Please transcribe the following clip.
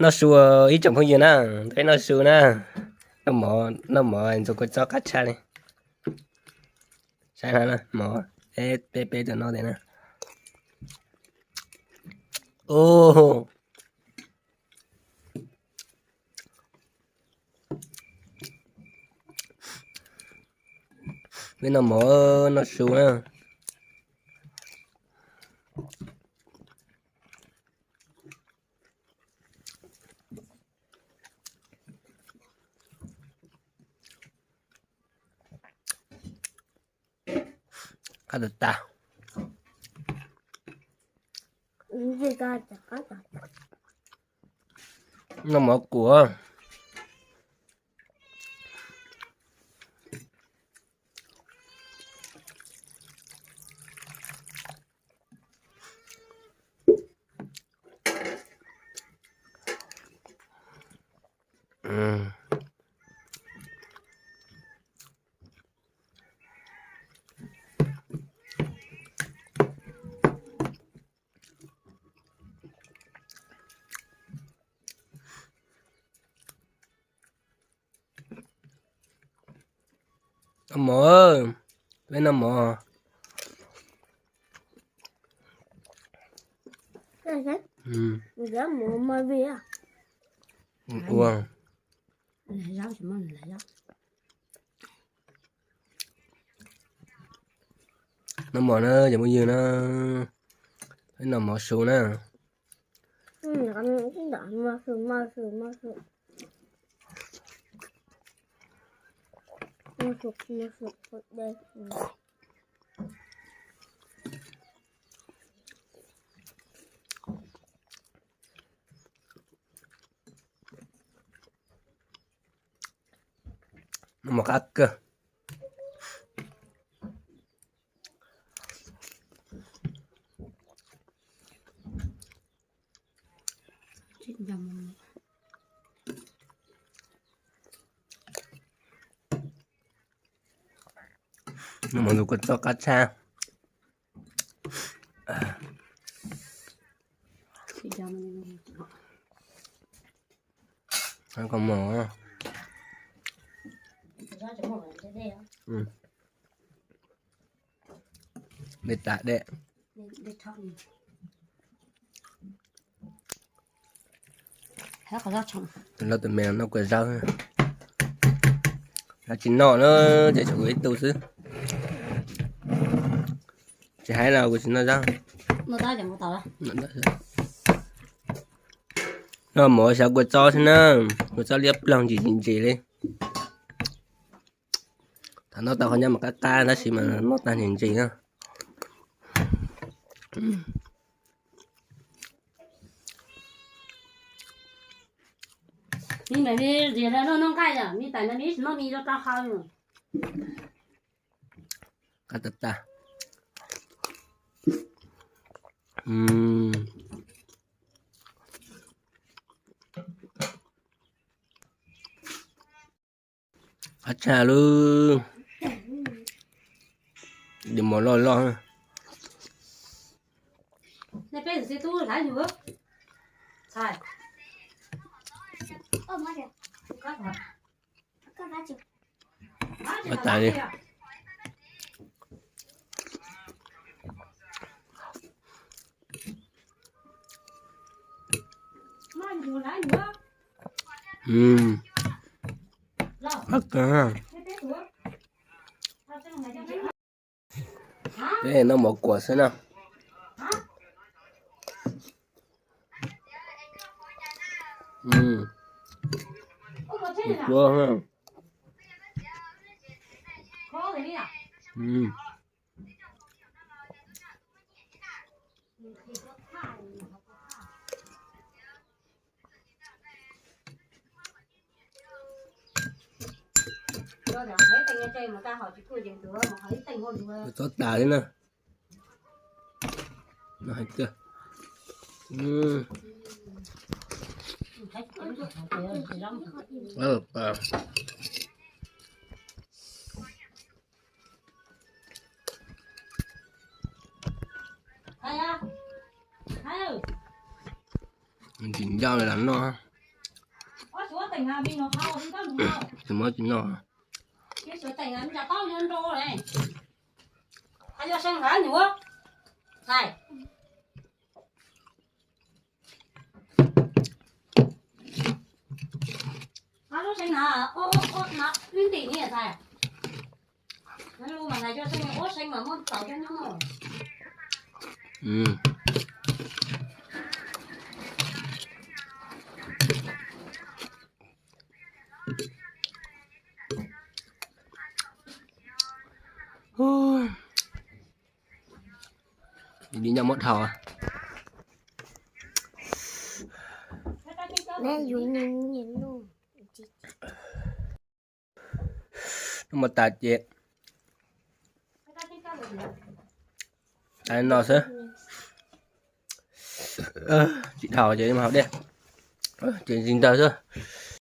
Noj su ib tsoom phooj ywg na, peb noj su na. Noj mov, noj mov ntxuag kua txob qab tshaj li. Saib no mov, peb peb tuaj noj tias na. Peb noj mov noj su na. Qab tag tag. Noj mov kuam. Noj mov, peb noj mov. Ua. Noj mov na cov phooj ywg na, peb noj mov su na. Noj mov qab kawg. Noj mov ntxuag kua txob qab tshaj. Dej tas dej. Tus hlob tus me noj kua zaub. Lawv tsis noj na, ces tshuav kuv ib tug xwb. Tsis hais los kuv tsis noj zaub. Noj mov xyav kua txob xwb na, kua txob liab ploog ntsim ntsim li. Thaum noj tau qhov nyob mas qab qab tab sis mas noj tag ntsim ntsim na. Qab tag tag. Qab tshaj lub. Diav mov loj loj. Ua tas li. Qab kawg. Peb noj mov kuam xwb na. Txob tas li na. Ntsim Coj los noj. Tsis muab tsis noj. Li nyob muab dhau. Muab tas ces tas no xwb. Tsis dhau ces haus dej, ces ntsis ntawg xwb.